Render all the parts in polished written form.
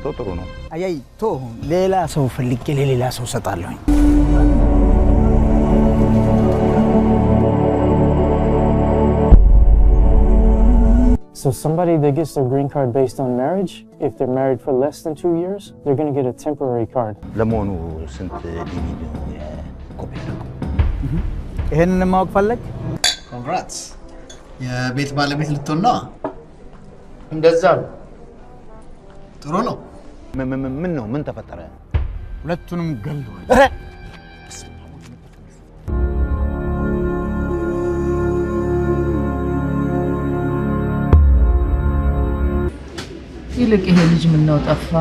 ብታስቀምጠው ጥሩ ነው። አያይ ቶ ሌላ ሰው ፈልጌ ለሌላ ሰው ሰጣለሁኝ። So somebody that gets their green card based on marriage, if they're married for less than 2 years, they're going to get a temporary card. ለመሆኑ ስንት ዲቪዲ ነው የኮፒ ያደረገው? ይሄንን ማወቅ ፈለግ? Congrats፣ የቤት ባለቤት ልትሆን ነው። እንደዛ ነው። ጥሩ ነው። ምን ነው? ምን ተፈጠረ? ሁለቱንም ገለዋል። ይልቅ ይሄ ልጅ ምነው ጠፋ?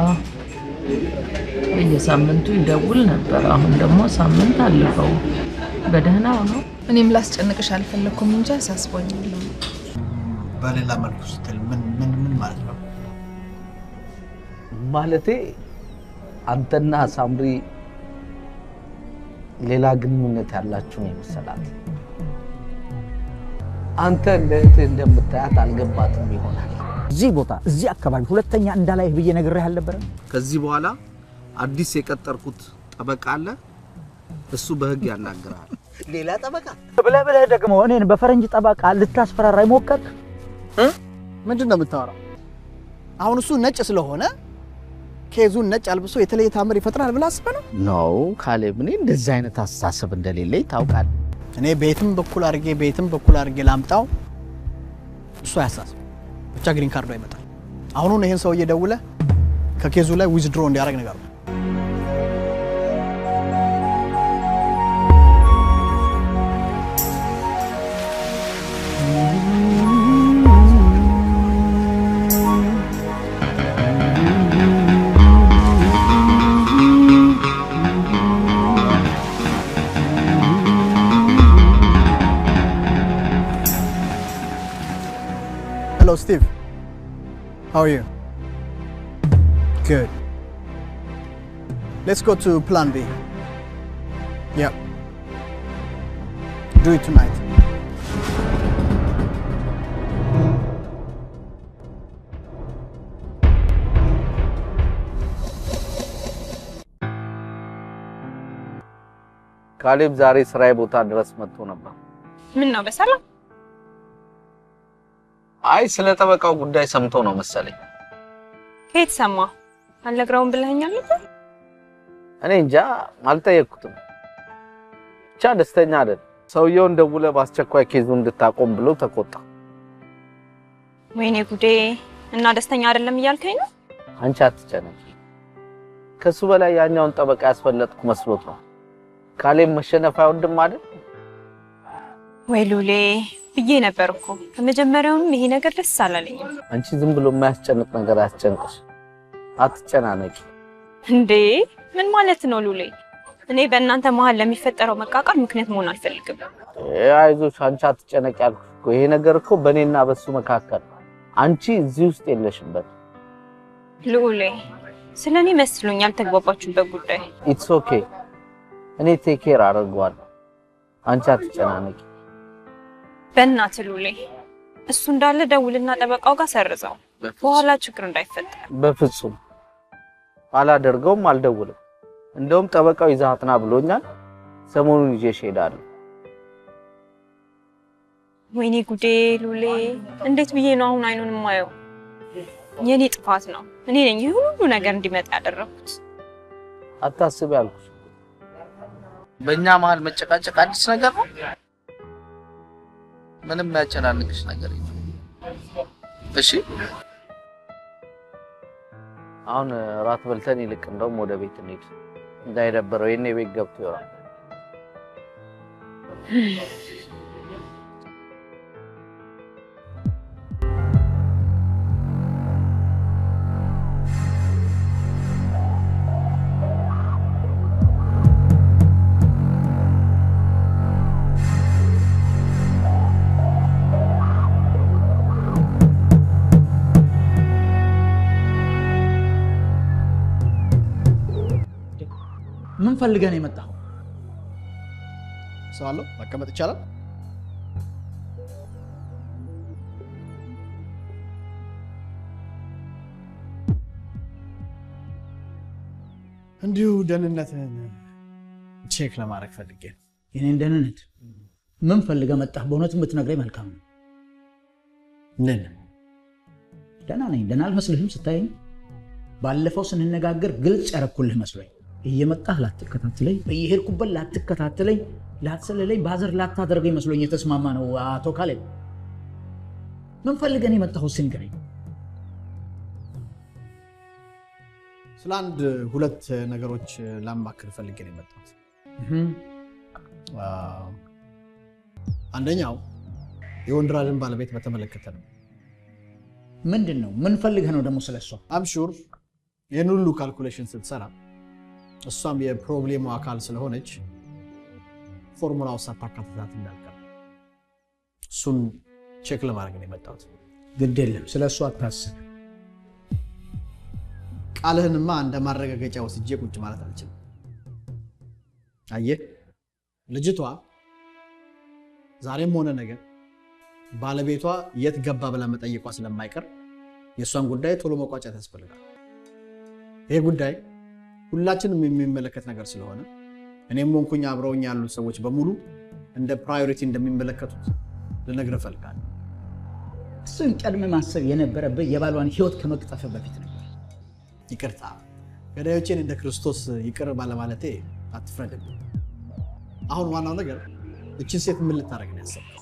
በየሳምንቱ ይደውል ነበር። አሁን ደግሞ ሳምንት አለፈው። በደህናው ነው? እኔም ላስጨንቅሽ አልፈለኩም እንጂ አሳስቦኛል። በሌላ መልኩ ስትል ምን ምን ምን ማለት ነው? ማለቴ አንተና ሳምሪ ሌላ ግንኙነት ያላችሁ ነው የመሰላት። አንተ እንደ እህትህ እንደምታያት አልገባትም ይሆናል። እዚህ ቦታ እዚህ አካባቢ ሁለተኛ እንዳላይህ ብዬ ነግሬህ አልነበረም? ከዚህ በኋላ አዲስ የቀጠርኩት ጠበቃ አለ። እሱ በህግ ያናግራል። ሌላ ጠበቃ ብለህ ብለህ ደግሞ እኔን በፈረንጅ ጠበቃ ልታስፈራራኝ ሞከርክ? ምንድን ነው የምታወራው? አሁን እሱ ነጭ ስለሆነ case ኡን ነጭ አልብሶ የተለየ ታምር ይፈጥራል ብለህ አስበህ ነው? No ካሌብ፣ እኔ እንደዚህ አይነት አስተሳሰብ እንደሌለኝ ታውቃለህ። እኔ ቤትም በኩል አድርጌ ቤትም በኩል አድርጌ ላምጣው፣ እሱ አያሳስብ። ብቻ green card ኡ ይመጣል። አሁኑን ይሄን ሰውዬ ደውለህ ከ case ኡ ላይ withdraw እንዲያደርግ ነገር ነው። Hello, Steve. How are you? Good. Let's go to plan B. Yeah. Do it tonight. ካሌብ ዛሬ ስራዬ ቦታ ድረስ መጥቶ ነበር። ምን ነው በሰላም? አይ ስለ ጠበቃው ጉዳይ ሰምቶ ነው መሰለኝ። ከየት ሰማ? አልነግረውም ብለኸኛል ነበር። እኔ እንጃ አልጠየቅኩትም። ብቻ ደስተኛ አይደል። ሰውየውን ደውለህ በአስቸኳይ case ኡ እንድታቆም ብሎ ተቆጣ። ወይኔ ጉዴ! እና ደስተኛ አይደለም እያልከኝ ነው? አንቺ አትጨነቂ። ከሱ በላይ ያኛውን ጠበቃ ያስፈለጥኩ መስሎት ነው። ካሌብ መሸነፍ አይወድም አይደል? ወይ ሉሌ ብዬ ነበር እኮ ከመጀመሪያውም ይሄ ነገር ደስ አላለኝም። አንቺ ዝም ብሎ የማያስጨንቅ ነገር አያስጨንቅሽ። አትጨናነቂ። እንዴ ምን ማለት ነው ሉሌ? እኔ በእናንተ መሀል ለሚፈጠረው መቃቃር ምክንያት መሆን አልፈልግም። አይዞሽ፣ አንቺ አትጨነቂ ያልኩሽ እኮ ይሄ ነገር እኮ በእኔና በሱ መካከል፣ አንቺ እዚህ ውስጥ የለሽበት። ልዑሌ ስለኔ መስሎኛል ያልተግባባችሁበት ጉዳይ። It's okay፣ እኔ take care አደርገዋለሁ። አንቺ አትጨናነቂ። በእናትህ ሉሌ እሱ እንዳለ ደውልና ጠበቃው ጋር ሰርዘው፣ በኋላ ችግር እንዳይፈጠር። በፍጹም አላደርገውም፣ አልደውልም። እንደውም ጠበቃው ይዘሃት ና ብሎኛል። ሰሞኑን ይዤሽ እሄዳለሁ። ወይኔ ጉዴ ሉሌ፣ እንዴት ብዬ ነው አሁን አይኑን የማየው? የኔ ጥፋት ነው። እኔ ነኝ ይህ ሁሉ ነገር እንዲመጣ ያደረኩት። አታስቢ አልኩሽ። በእኛ መሀል መጨቃጨቅ አዲስ ነገር ነው። ምንም የሚያጨናንቅሽ ነገር የለም። እሺ አሁን ራት በልተን ይልቅ እንደውም ወደ ቤት እንሂድ፣ እንዳይደብረው የኔ ቤት ገብቶ ይሆናል። ምን ፈልገህ ነው የመጣኸው? ሰው አለው መቀመጥ ይቻላል? እንዲሁ ደህንነትህን check ለማድረግ ፈልጌ ነው። የኔን ደህንነት ምን ፈልገህ መጣህ? በእውነት ብትነግረኝ መልካም ነው። ምን? ደህና ነኝ። ደህና አልመስልህም ስታየኝ? ባለፈው ስንነጋገር ግልጽ ያረኩልህ መስሎኝ እየመጣህ ላትከታተለኝ፣ በየሄድኩበት ላትከታተለኝ፣ ላትሰልለኝ፣ bother ላታደርገኝ መስሎኝ የተስማማ ነው። አቶ ካሌብ ምን ፈልገህ ነው የመጣኸው? እስኪ ንገረኝ። ስለ አንድ ሁለት ነገሮች ላማክር ፈልጌ ነው የመጣሁት። አንደኛው የወንድራድን ባለቤት በተመለከተ ነው። ምንድን ነው? ምን ፈልገህ ነው ደግሞ ስለሷ? I'm sure ይህን ሁሉ calculation ስትሰራ እሷም የ problem ኡ አካል ስለሆነች ፎርሙላው ሳታካትታት እንዳልቀር እሱን check ለማድረግ ነው የመጣሁት። ግድ የለም ስለ እሷ አታስብ። ቃልህንማ እንደ ማረጋገጫ ወስጄ ቁጭ ማለት አልችልም። አየህ፣ ልጅቷ ዛሬም ሆነ ነገ ባለቤቷ የት ገባ ብላ መጠየቋ ስለማይቀር የእሷን ጉዳይ ቶሎ መቋጨት ያስፈልጋል። ይሄ ጉዳይ ሁላችንም የሚመለከት ነገር ስለሆነ እኔም ሆንኩኝ አብረውኝ ያሉ ሰዎች በሙሉ እንደ priority እንደሚመለከቱት ልነግርህ እፈልጋለሁ። እሱን ቀድመህ ማሰብ የነበረብህ የባሏን ሕይወት ከመቅጠፍህ በፊት ነበር። ይቅርታ፣ ገዳዮቼን እንደ ክርስቶስ ይቅር ባለማለቴ አትፍረድብኝ። አሁን ዋናው ነገር እችን ሴት ምን ልታደርግ ነው ያሰብከው?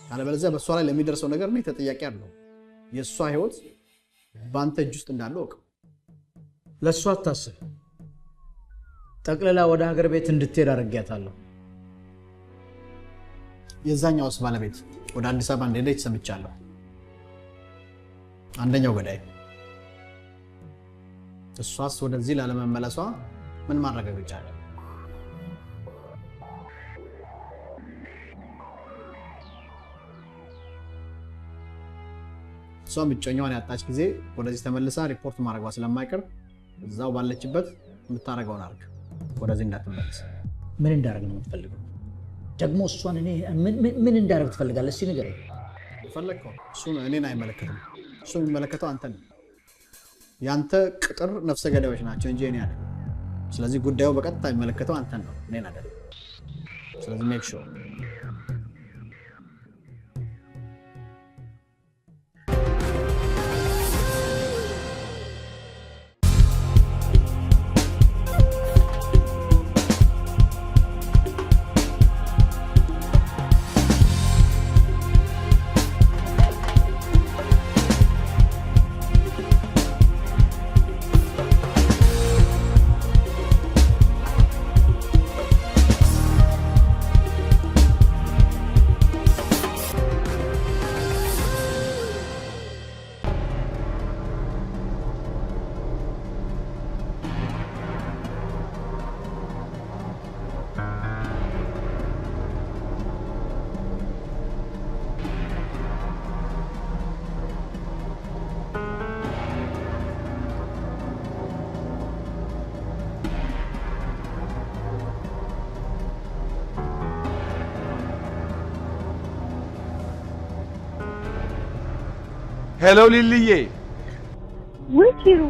ካለበለዚያ በእሷ ላይ ለሚደርሰው ነገር እኔ ተጠያቂ አይደለሁም። የእሷ ሕይወት በአንተ እጅ ውስጥ እንዳለ እወቅ። ለእሷ አታስብ። ጠቅልላ ወደ ሀገር ቤት እንድትሄድ አድርጌያታለሁ። የዛኛውስ ባለቤት ወደ አዲስ አበባ እንደሄደች ሰምቻለሁ። አንደኛው ገዳይ። እሷስ ወደዚህ ላለመመለሷ ምን ማረጋገጫ አለ? እሷም እጮኛዋን ያጣች ጊዜ ወደዚህ ተመልሳ ሪፖርት ማድረጓ ስለማይቀር እዛው ባለችበት የምታደርገውን አድርግ፣ ወደዚህ እንዳትመለስ። ምን እንዳደርግ ነው የምትፈልገው? ደግሞ እሷን እኔ ምን እንዳደርግ ትፈልጋለህ? እስኪ ንገረኝ። የፈለግከው እሱን እኔን አይመለከትም። እሱ የሚመለከተው አንተን ነው። ያንተ ቅጥር ነፍሰ ገዳዮች ናቸው እንጂ እኔ አይደለም። ስለዚህ ጉዳዩ በቀጥታ የሚመለከተው አንተን ነው፣ እኔን አይደለም። ስለዚህ make sure። Hello ሊልዬ። ውይ ኪሩ፣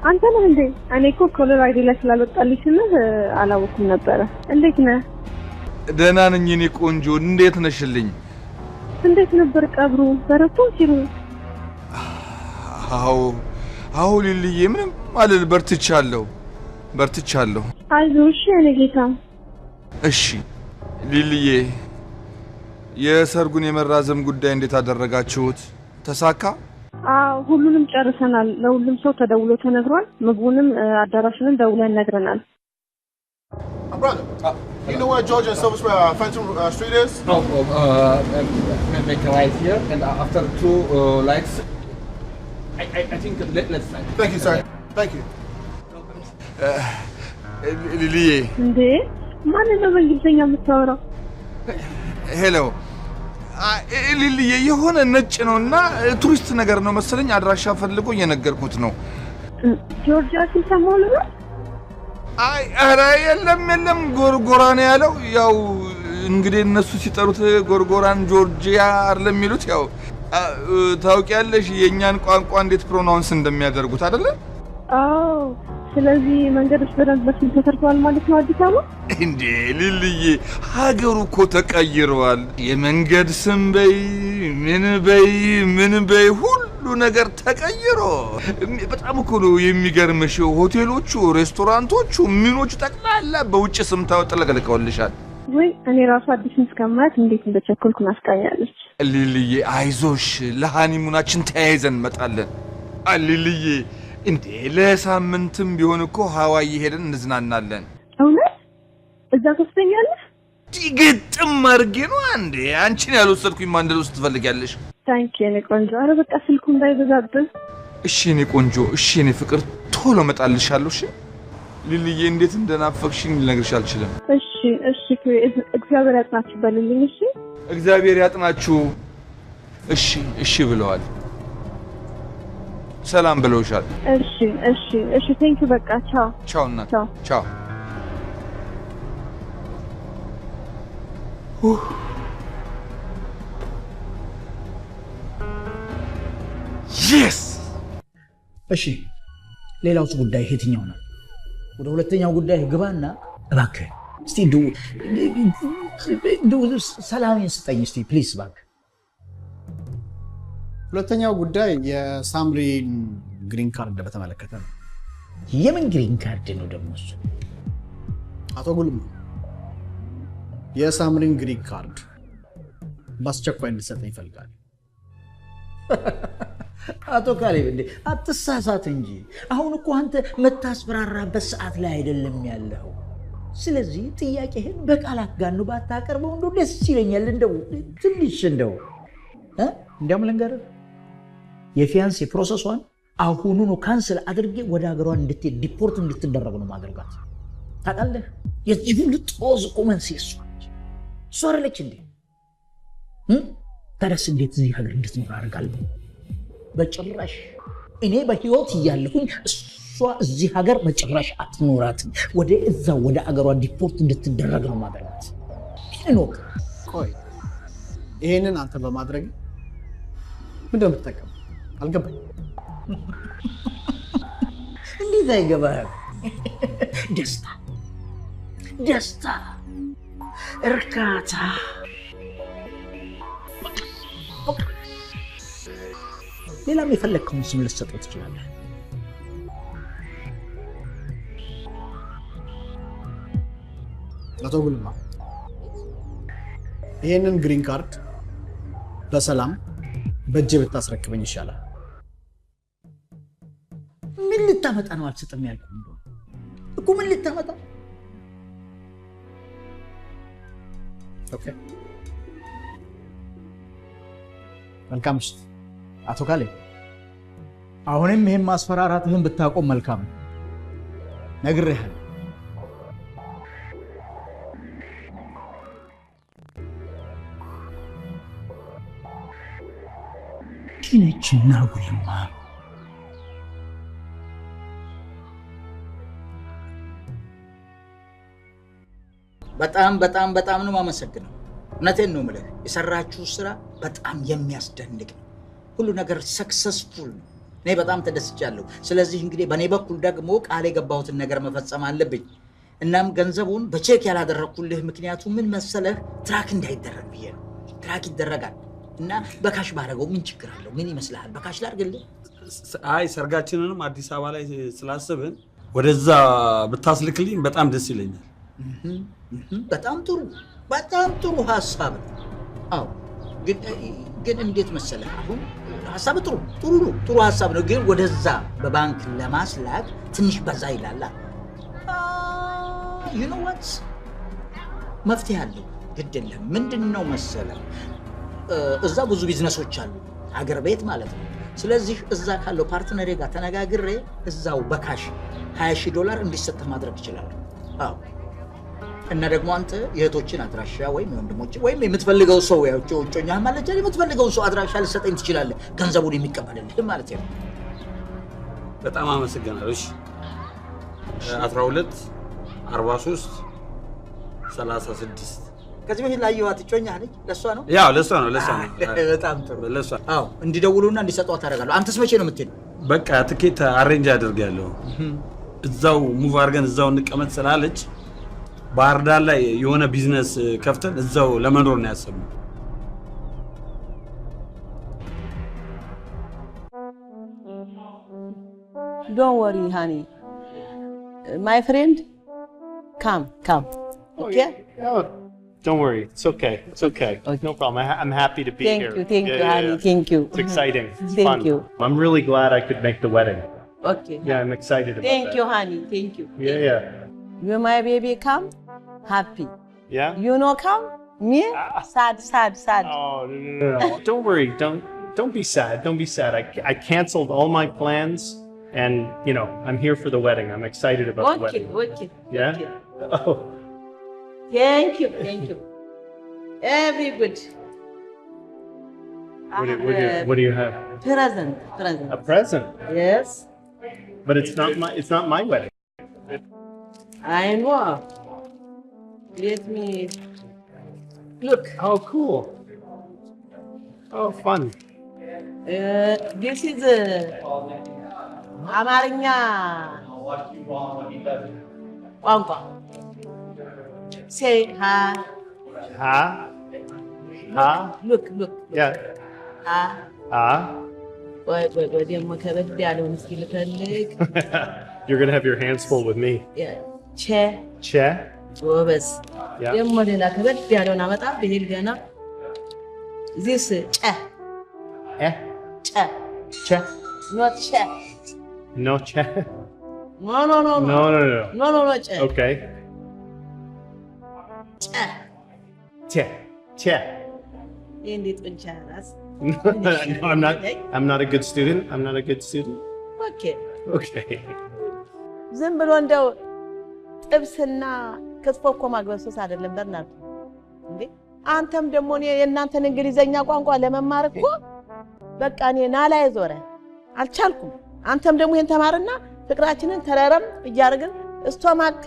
አንተ ነህ እንዴ? እኔ እኮ caller ID ላይ ስላልወጣልኝ ስምህ አላወኩም ነበረ። እንዴት ነህ? ደህና ነኝ የኔ ቆንጆ፣ እንዴት ነሽልኝ? እንዴት ነበር ቀብሩ? በረቱ ኪሩ? አዎ አዎ ሊልዬ፣ ምንም አልል፣ በርትቻለሁ በርትቻለሁ። አይዞህ እሺ የኔ ጌታ። እሺ ሊልዬ፣ የሰርጉን የመራዘም ጉዳይ እንዴት አደረጋችሁት? ተሳካ? አዎ ሁሉንም ጨርሰናል። ለሁሉም ሰው ተደውሎ ተነግሯል። ምግቡንም አዳራሹንም ደውለን ነግረናል። Brother, you know where Georgia and Silver Spring Fenton Street is? No, make a right here, and after two lights, I think left side. Thank you, sir. Thank you. ሊልዬ። እንዴ ማንን ነው በእንግሊዝኛ የምታወራው? Hello ሊልዬ፣ የሆነ ነጭ ነውና ቱሪስት ነገር ነው መሰለኝ፣ አድራሻ ፈልጎ እየነገርኩት ነው። ጆርጂያ ሲል ሰማሁ ልበል? አይ ኧረ የለም የለም፣ ጎርጎራ ነው ያለው። ያው እንግዲህ እነሱ ሲጠሩት ጎርጎራን ጆርጂያ አይደለም የሚሉት። ያው ታውቂያለሽ የእኛን ቋንቋ እንዴት pronounce እንደሚያደርጉት አይደለ? አዎ ስለዚህ መንገዶች በደንብ በስም ተሰርተዋል ማለት ነው አዲስ አበባ? እንዴ ሊልዬ፣ ሀገሩ እኮ ተቀይሯል። የመንገድ ስም በይ ምን በይ ምን በይ ሁሉ ነገር ተቀይሮ በጣም እኮ ነው የሚገርምሽ። ሆቴሎቹ፣ ሬስቶራንቶቹ፣ ምኖቹ ጠቅላላ በውጭ ስም ተጥለቅልቀውልሻል። ወይ እኔ ራሱ አዲስን እስከማያት እንዴት እንደቸኮልኩ ናፍቃኛለች። ሊልዬ አይዞሽ፣ ለ honeymoon ኣችን ተያይዘን እንመጣለን። ሊልዬ እንዴ ለሳምንትም ቢሆን እኮ ሀዋይ ሄደን እንዝናናለን። እውነት እዛ ትወስደኛለህ? ግጥም አድርጌ ነው አንዴ አንቺን ያልወሰድኩኝ ማን እንደወስድ ትፈልጊያለሽ? Thank you የኔ ቆንጆ። ኧረ በቃ ስልኩ እንዳይበዛብን። እሺ የኔ ቆንጆ፣ እሺ የኔ ፍቅር፣ ቶሎ እመጣልሻለሁ። እሺ ሊልዬ፣ እንዴት እንደናፈቅሽኝ ልነግርሽ አልችልም። እሺ እሺ፣ እግዚአብሔር ያጽናችሁ በልልኝ። እሺ እግዚአብሔር ያጥናችሁ። እሺ እሺ ብለዋል። ሰላም ብለውሻል። እሺ እሺ እሺ፣ thank you። በቃ ቻው ቻው እናት፣ ቻው። Yes። እሺ ሌላውስ ጉዳይ የትኛው ነው? ወደ ሁለተኛው ጉዳይ ግባና እባክህ እስቲ እንደው ሰላሜን ስጠኝ እስቲ please እባክህ። ሁለተኛው ጉዳይ የሳምሪን green card በተመለከተ ነው። የምን green card ነው ደግሞ እሱ? አቶ ጉልማ የሳምሪን green card በአስቸኳይ እንድሰጠኝ ይፈልጋል። አቶ ካሌብ እንዴ አትሳሳት እንጂ አሁን እኮ አንተ መታስፈራራበት ሰዓት ላይ አይደለም ያለው። ስለዚህ ጥያቄህን በቃላት ጋር ነው ባታቀርበው እንደው ደስ ይለኛል። እንደው ትንሽ እንደው እንዲያውም ልንገርህ የ fiancé process ኧን አሁኑኑ cancel አድርጌ ወደ ሀገሯ እንድትሄድ deport እንድትደረግ ነው ማድረጋት። ታውቃለህ የዚህ ሁሉ ጦዝ እኮ መንስኤ እሷ ነች። እሷ አይደለች እንዴ? ታዲያስ እንዴት እዚህ ሀገር እንድትኖር አደርጋለሁ? በጭራሽ እኔ በህይወት እያለሁኝ እሷ እዚህ ሀገር በጭራሽ አትኖራትም። ወደ እዛው ወደ አገሯ deport እንድትደረግ ነው ማድረጋት። ይህንን ወቅ ቆይ ይሄንን አንተ በማድረግ ምንድን ነው የምትጠቀመው? አልገባኝም። እንዴት አይገባህም? ደስታ ደስታ፣ እርካታ። ሌላም የፈለግከውን ስም ልትሰጠው ትችላለህ። አቶ ጉልማ ይሄንን green card በሰላም በእጄ ብታስረክበኝ ይሻላል። ምን ልታመጣ ነው? አልሰጥም ያልኩህ እንደሆነ እኮ ምን ልታመጣ? Okay መልካም ምሽት አቶ ካሌብ። አሁንም ይሄን ማስፈራራትህን ብታቆም መልካም ነው። ነግሬሃለሁ። ነችና ጉልማ በጣም በጣም በጣም ነው የማመሰግነው። እውነቴን ነው የምልህ፣ የሰራችሁ ስራ በጣም የሚያስደንቅ ነው። ሁሉ ነገር successful ነው። እኔ በጣም ተደስቻለሁ። ስለዚህ እንግዲህ በእኔ በኩል ደግሞ ቃል የገባሁትን ነገር መፈጸም አለብኝ። እናም ገንዘቡን በቼክ ያላደረግኩልህ ምክንያቱ ምን መሰለህ? Track እንዳይደረግ ብዬ ነው። Track ይደረጋል እና በ cash ባደረገው ምን ችግር አለው? ምን ይመስልሃል? በ cash ላድርግልህ? አይ ሰርጋችንንም አዲስ አበባ ላይ ስላሰብን ወደዛ ብታስልክልኝ በጣም ደስ ይለኛል። በጣም ጥሩ በጣም ጥሩ ሀሳብ ነው። አዎ ግን እንዴት መሰለህ፣ አሁን ሀሳብ ጥሩ ጥሩ ነው፣ ጥሩ ሀሳብ ነው። ግን ወደዛ በባንክ ለማስላክ ትንሽ በዛ ይላል። You know what፣ መፍትሄ አለው። ግድ የለም። ምንድን ነው መሰለህ፣ እዛ ብዙ ቢዝነሶች አሉ፣ ሀገር ቤት ማለት ነው። ስለዚህ እዛ ካለው partner ኤ ጋር ተነጋግሬ እዛው በ cash $20,000 እንዲሰጥህ ማድረግ እችላለሁ። አዎ እና ደግሞ አንተ የእህቶችን አድራሻ ወይም የወንድሞችን ወይም የምትፈልገው ሰው ያው እጮኛህ ማለት ነው፣ የምትፈልገው ሰው አድራሻ ልትሰጠኝ ትችላለህ፣ ገንዘቡን የሚቀበልልህ ማለት ነው። በጣም አመሰግናለሁ። እሺ 12 43 36 ከዚህ በፊት ላየኋት እጮኛህ ነች? ለእሷ ነው? ያው ለእሷ ነው፣ ለእሷ ነው። በጣም ጥሩ። ለእሷ። አዎ እንዲደውሉና እንዲሰጧት ታደርጋለሁ። አንተስ መቼ ነው የምትሄደው? በቃ ትኬት arrange አድርጌያለሁ። እዛው move አድርገን እዛው እንቀመጥ ስላለች ባህር ዳር ላይ የሆነ ቢዝነስ ከፍተን እዛው ለመኖር ነው ያሰብነው። Don't worry, honey. My friend, come, come. Okay? Oh, don't worry. It's okay. It's okay. No problem. I'm happy to be Thank here. you, thank Yeah, you, yeah, honey. yeah. Thank you. It's exciting. It's Thank fun. you. I'm really glad I could make the wedding. Okay. Yeah, I'm excited about Thank that. you, honey. Thank you. Yeah, yeah. You, my baby, come happy. Yeah? You know, come me sad, sad, sad. Oh, no, no, no, no. Don't worry. Don't be sad. Don't be sad. I canceled all my plans and, you know, I'm here for the wedding. I'm excited about the Okay, wedding. okay. Yeah? Oh, Thank you, thank you. Very good. what do you have? Present, present. A present. Yes, But it's not my wedding. I know. Let me look. Oh, cool. Oh, fun. This is አማርኛ ቋንቋ። Say ሀ። Ha. Ha. Look, look. Yeah. ሀ። Ah. ቆይ ቆይ ቆይ፣ ደግሞ ከበድ ያለውን እስኪ ልፈልግ። You're gonna have your hands full with me. ቸ። Che. ጎበዝ። Yeah. ደግሞ ሌላ ከበድ ያለውን አመጣ ብሄል ገና this ጨ። Eh. ጨ። Che. Not ቸ። No che. No, no, no. No, no, no. No, no, no, ጨ። Okay. ጨ። Che. Che. ይህ እንዴት ጡንቻ ራስ። No, I'm not. I'm not a good student. I'm not a good student. Okay. Okay. ዝም ብሎ እንደው ጥብስና ክትፎ እኮ ማግበስበስ አይደለም በርናርድ። እንዴ አንተም ደግሞ እኔ የእናንተን እንግሊዘኛ ቋንቋ ለመማር እኮ በቃ እኔ ናላዬ ዞረ፣ አልቻልኩም። አንተም ደግሞ ይሄን ተማርና ፍቅራችንን ተረረም እያደረግን stomach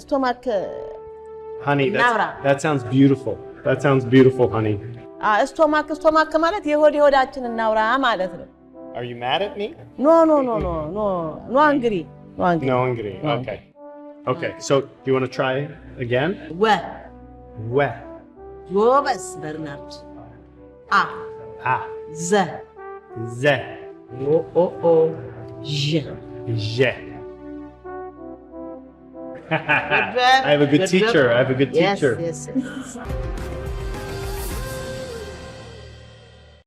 stomach Honey, እናውራ። that sounds beautiful. That sounds beautiful, honey. Stomach stomach ማለት የሆድ የሆዳችን እናውራ ማለት ነው። Are you mad at me? No, no, no, no, no, no angry, no angry. No angry. Okay. Okay. So, do you want to try again? ወ። We. ጎበዝ በርናርድ። አ። A. ዘ። Ze. ኦ ኦ ኦ ዠ። Je. I have a good Good teacher. job. I have a good Yes, teacher. yes.